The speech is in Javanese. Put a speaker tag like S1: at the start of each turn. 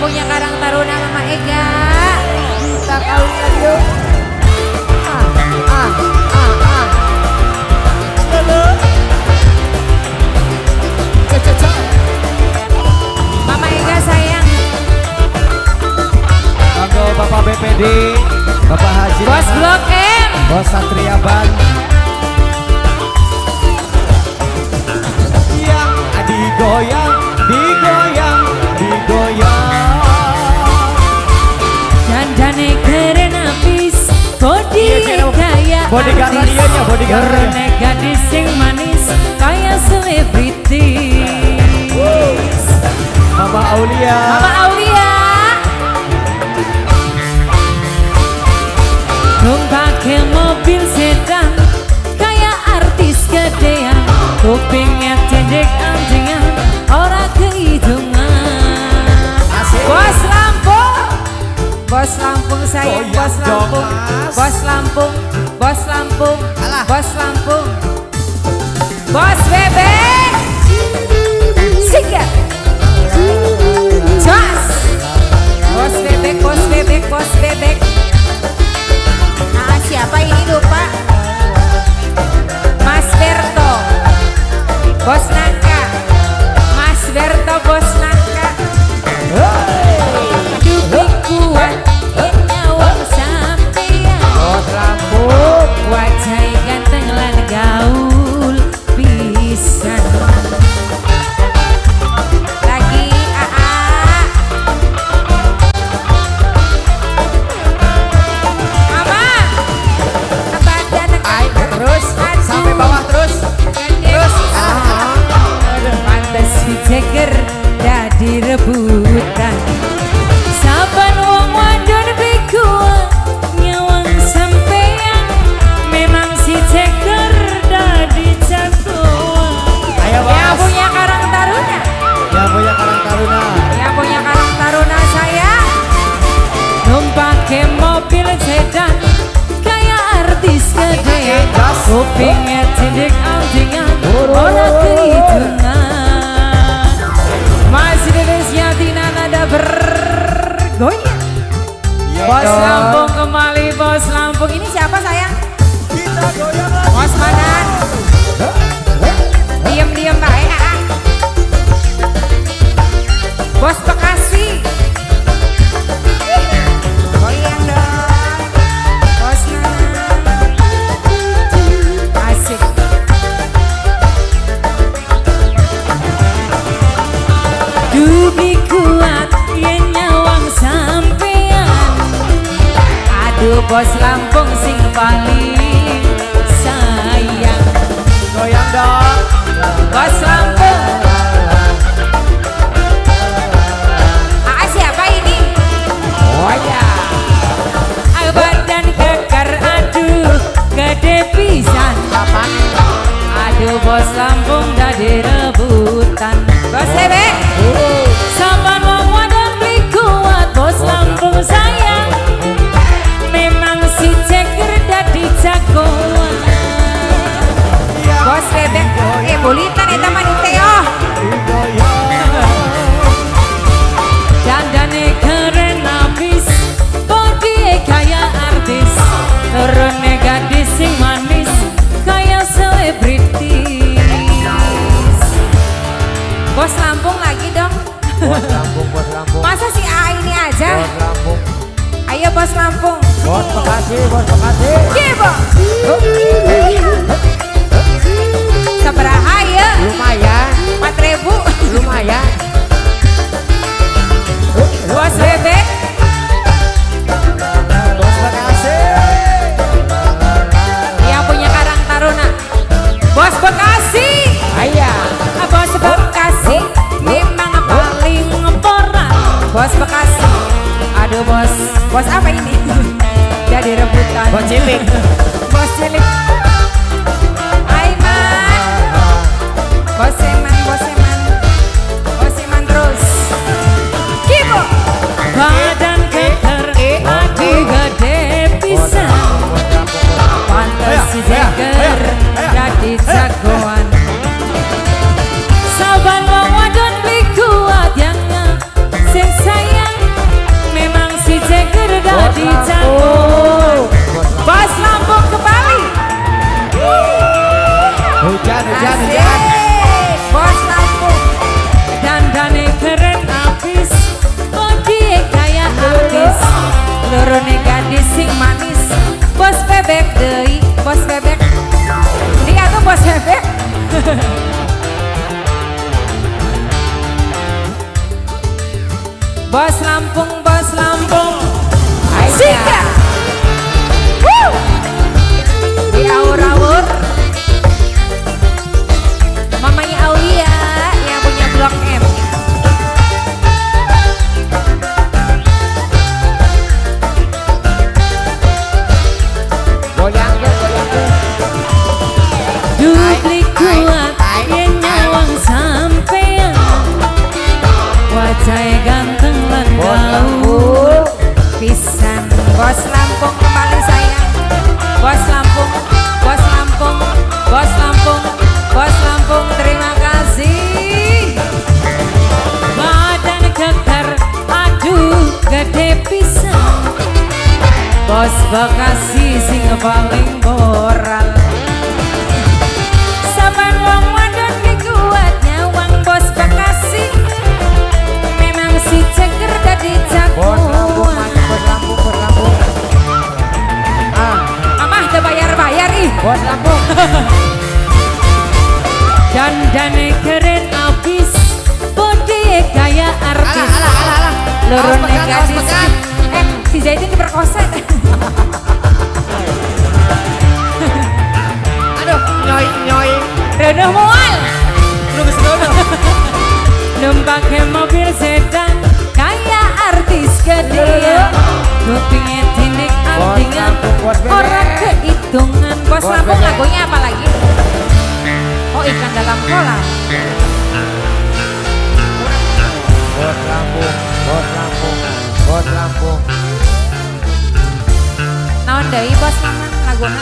S1: punya Karang Taruna Mama Ega.
S2: Kita kawin lagi yuk. Ah, ah, ah, ah. Lele. Cek.
S1: Mama Ega sayang.
S3: Monggo Bapak BPD, Bapak Haji,
S1: Bos Blok M.
S3: Bos Satria Ban. Yang digoyang, digoyang, digoyang.
S1: Dandane keren abis, body
S3: Iya,
S1: kaya
S3: bodyguard
S1: artis.
S3: radionya, bodyguard.
S1: Turune gadis sing manis kaya selebritis.
S3: Mama Aulia.
S1: Mama Aulia. Numpake mobil sedan kayak artis gedean, kupingnya cendek anjingan, ora kehitungan.
S3: Asik.
S1: Bos Lampung, Bos Lampung sayang,
S3: Goyang
S1: Bos
S3: dong,
S1: Lampung,
S3: Mas.
S1: Bos Lampung, Bos Lampung,
S3: Alah.
S1: Bos Lampung, Bos Bebek, Sikat, Jos, Bos Bebek, Bos Bebek, Bos Bebek.
S2: Ah, siapa ini lupa?
S1: Mas Berto, Bos Nangka, Mas Berto, Bos Nangka. Dupi kuat, nyawang sampean.
S3: Bos Lampung.
S1: Wajah ganteng lan gaul pisan.
S2: Lagi AA.
S1: Mama,
S2: Badan
S3: Ayo terus sampai bawah terus.
S1: terus. Pantes diceker dadi rebutan. Saban wong wadon bekuat nyawang sampean, memang si ceker dadi jagoan.
S3: Ayo bos.
S1: Yang punya Karang Taruna,
S3: Yang punya Karang Taruna.
S1: yang punya Karang Taruna saya numpake mobil sedan kayak artis gedean,
S3: Gas.
S1: kupingnya cendek anjingan, ora kehitungan. Masih Indonesia Tina nada bergoyang.
S3: Iya
S1: Bos
S3: dong.
S1: Lampung kembali, Bos Lampung.
S2: Ini siapa sayang?
S3: Kita goyang lagi.
S2: Bos Manan. Diem-diem baik AA.
S1: Bos Bekasi.
S2: Goyang dong.
S1: Bos Nanan. Asik. Dubi kuat yen nyawang sampean. Aduh Bos Lampung sing paling sayang.
S3: Goyang dong.
S1: Bos Lampung.
S2: AA siapa ini?
S3: Oh ya.
S1: Badan kekar aduh gede pisan.
S3: Apa?
S1: Aduh Bos Lampung dadi rebutan.
S2: Bos Bebek.
S1: Saban wong wadon beli kuat Bos Lampung sayang. Memang si ceker dadi jagoan.
S2: Bos Bebek. Eh bolitan eta mah di Teo.
S1: Dandane keren abis, body kaya artis, turune gadis sing manis kaya selebritis.
S2: Bos Lampung lagi dong.
S3: Bos Lampung, Bos Lampung.
S2: Masa si AA ini aja?
S3: Bos Lampung.
S2: Ayo Bos Lampung.
S3: Bos Bekasi, Bos Bekasi.
S2: Kibo. Sabaraha ya?
S3: Lumayan,
S2: 4.000.
S3: lumayan.
S1: Bos Bebek,
S3: Bos Bekasi.
S1: yang punya Karang Taruna. Bos Bekasi.
S3: Ayah.
S1: Bos Bekasi memang paling ngeboran.
S2: Bos Bekasi.
S1: Aduh bos,
S2: Bos apa ini?
S1: jadi rebutan.
S3: Bos cilik.
S1: Bos cilik.
S3: Hujan, hujan.
S2: Bos Lampung.
S1: Dandane keren abis, body kayak artis.
S2: Lorone gadis sing manis. Bos bebek deui, bos bebek. Dia tuh bos bebek. Bos Lampung, bos Lampung.
S1: Sika.
S2: Woo! Di awur-awur. Mamanya Aulia yang punya Blok M.
S3: Goyang ke, goyang ke.
S1: Duplik kuat yen nyawang sampean. Wajah ganteng lan
S3: Bos
S1: gaul.
S3: Lampung.
S2: Pisan. Bos Lampung kembali sayang. Bos Lampung, Bos Lampung, Bos Lampung, Bos Lampung, terima kasih.
S1: Badan kekar, aduh gede pisan. Bos Bekasi sing paling boral.
S2: Saban wong wadon ki kuat nyawang bos Bekasi. Memang si ceker dadi
S3: Bos Lampung,
S2: jagoan.
S3: bos Lampung, bos Lampung. Ah,
S2: Amah teu bayar-bayar ih.
S3: bos Lampung.
S1: Dandane keren abis, body kayak artis.
S3: Alah, alah, alah, alah.
S2: Lorone
S3: Awas pegat, awas
S2: gadis.
S3: pegat.
S2: Si Zaitun diperkosa.
S3: Aduh, nyoy, nyoy.
S2: Reunuh moal.
S3: Lu geus
S1: Numpake mobil sedan
S2: Kayak artis gede.
S1: Kupingnya tindik antingan,
S3: Lampung, bos bebek.
S1: orang kehitungan.
S2: Bos
S3: Bos
S2: Lampung
S3: bebek.
S2: lagunya apa lagi? Oh, ikan dalam kolam.
S3: Bos Lampung, bos Lampung, bos Lampung.
S2: Naon deui bos Lampung laguna?